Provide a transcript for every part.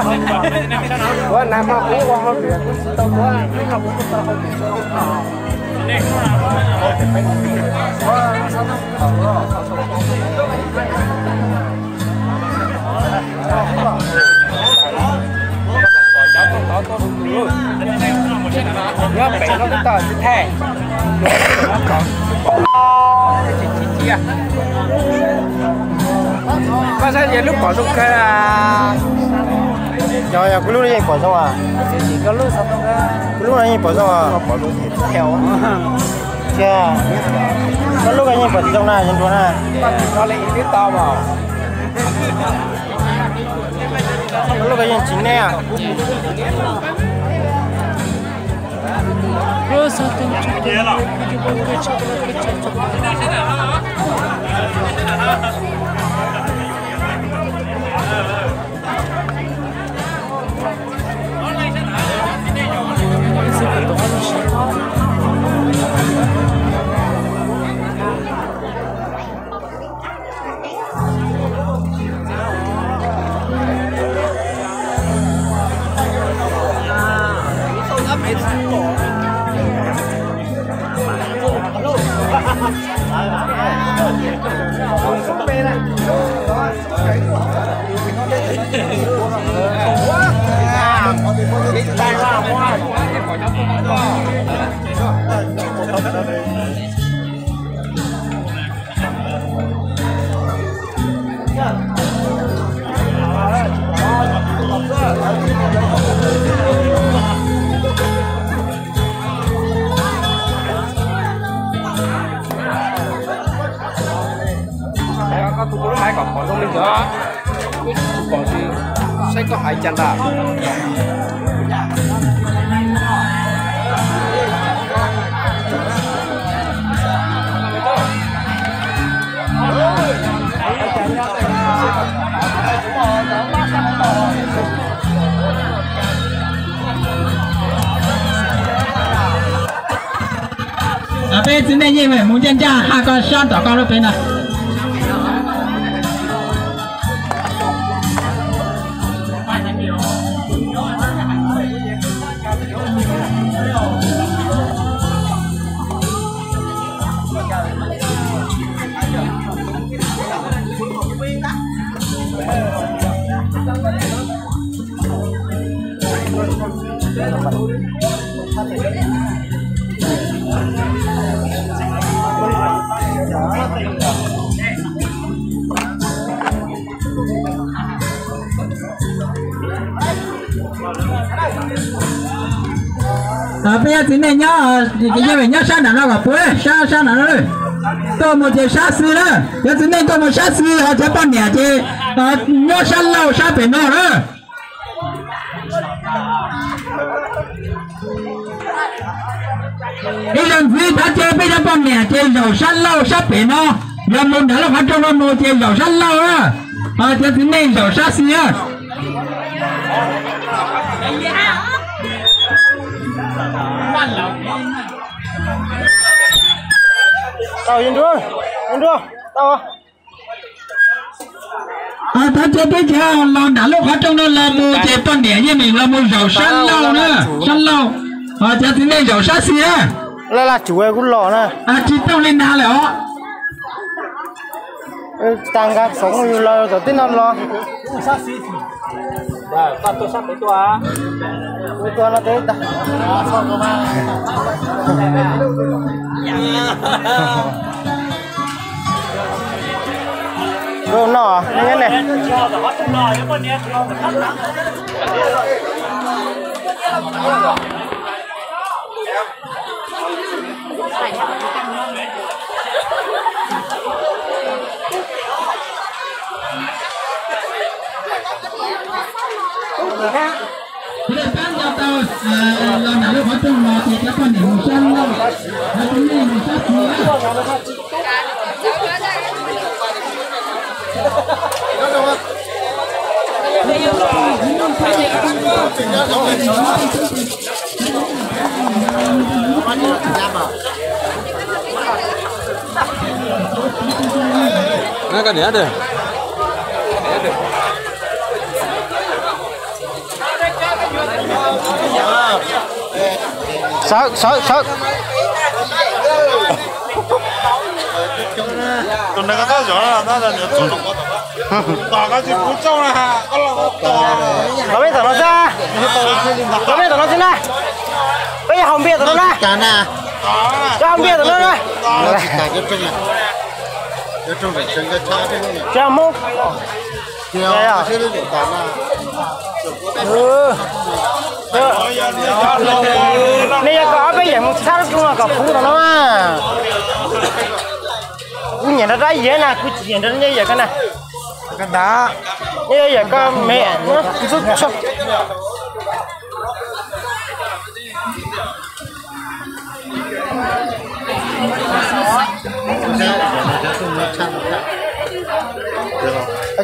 Ua nas mas kuv ua hauj lwm kuv tsis tau tuav, kuv tsis tau hauj lwm. Nyob pem no kuj tau tsis thaij. Koj saib ces lub pom zoo kawg. Yog, yog kuv lub yeej pom zoo as. Kuv lub no yeej pom zoo as. Cia, koj lub yeej pom zoo na, yeej dua na. Koj lub yeej tsis nej. Koj tus lub hais kom pom zoo li ntawd, wb tsis pom tsis saib koj hais cas ntag. Peb txiv neej yeej mus ncaj ncaj haj koj sab tom koj lub pem na. Peb cov txiv neej nyob, nyob sab nram no kom puav sab, sab nram no. Tuaj mus ces sab xis lawm, cov txiv neej tuaj mus sab xis, ho cov poj niam ces nyob sab laug sab pem no na. Ib zaug ntxiv thov caw peb cov poj niam ces zaum sab laug sab pem no, yog mus nram lub qhov rooj no mus ces zaum sab laug na, ho cov txiv neej zaum sab xis na. Tau, Yeej Nruab, Yeej Nruab, tau. Thov caw peb cov los nram lub qhov rooj no los mus ces poj niam yeej meem los mus zaum sab laug na, sab laug, ho cov txiv neej zaum sab xis na. Laj laj tsum kuj los na. Tsis tooj li nag lawm os. Tag nqa xoom yus los tom teb no los. Tua no teb tag. Noj ne. Kuv le pab nco tau los nram lub qhov rooj no ces cov poj niam mus sab laug, cov txiv neej mus sab xis. Koj niam, koj niam. Sawv, sawv, sawv. Tus neeg ko txhob zov na, tab sis nws txog no. Tom koj tsis pub tsooj na, koj los tos. Los peb tom no xwb. Los peb tom no xwb na. Peb yog haus npias tom no na. Cov haus npias tom no na. Cov Hmoob. Nej yog kom ob peb yawm mus txhab lub rooj no kom puv tom no mas. Kuv nyiam nrog dab yawg na, kuv tsis nyiam nrog nej yawm ko na. Nej yawm ko me.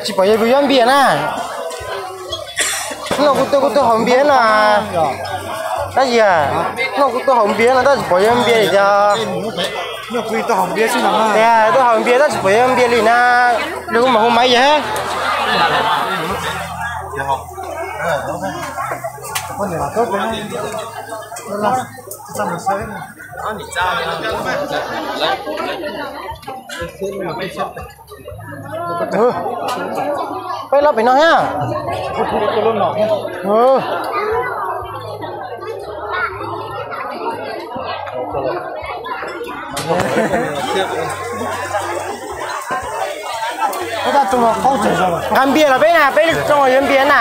Tsis pom yawg vwm yuav npias na. No kuv tuaj, kuv tuaj haus npias no. Tab sis no kuv tuaj haus npias no tab sis pom yawg npias li cas. Tuaj haus npias tab sis pom yawg npias li na. Lwm hu mas hu maiv yawg. Peb los pem no thiab. Nqa npias los peb na, peb lub rooj yuav npias na.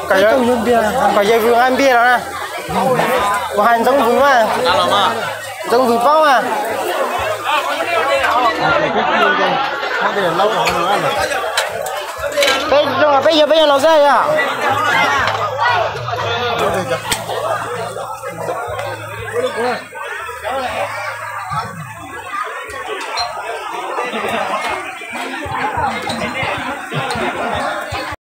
Kom yawg vwm nqa npias los na. Kuv hais Ntxoov Vwm mas. Ntxoov Vwm paub mas. Peb rooj peb yawg peb yog no xwb yog.